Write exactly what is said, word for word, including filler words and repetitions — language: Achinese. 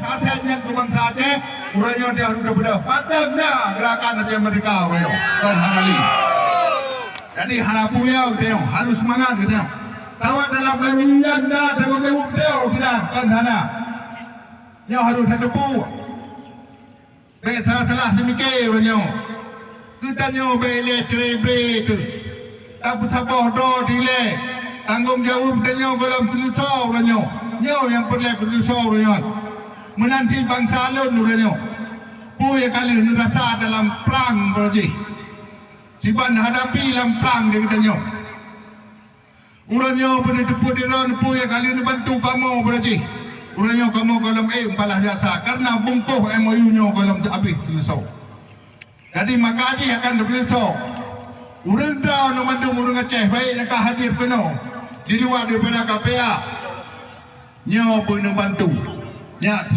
Aset nyan keu bansa Aceh, uroe nyoe teuh harôh teupeudeuh. Padahai na gerakan Aceh Merdeka uroe nyoe. Kon hana lé. Jadi hana peue geutanyoe, harôh seumangat geutanyoe. Tawa dalam lagèe nyan na tanggông jaweueb teuh sida, kon hana. Nyoe harôh tateupeue. Bèk salah-salah seumiké uroe nyoe. Geutanyoe bèk ilèe ceureubré teuh. Tapeusaboh droe dilèe. Tanggông jaweueb geutanyoe gohlom seuleusoe uroe nyoe. Nyoe nyang peureulèe seuleusoe uroe nyoe. Meunan cit bansa lôn uroe nyoe. Peue nyang ka lheueh neurasa dalam prang uroe jih. Siban hadapi lam prang di geutanyoe. Uroe nyoe beuneuteupeu di droe peue nyang ka lheueh neubantu kamoe uroe jih. Uroe nyoe kamoe gohlom ék meupalah jasa, kareuna bungkôh M O U nyoe gohlom habéh seuleusoe. Jadi maka jih akan teupeuleusoe. Ureueng droe nyoe mandum ureueng Aceh, baik nyang ka hadir keunoe, di luwa daripada K P A, nyoe beuneubantu. Nyak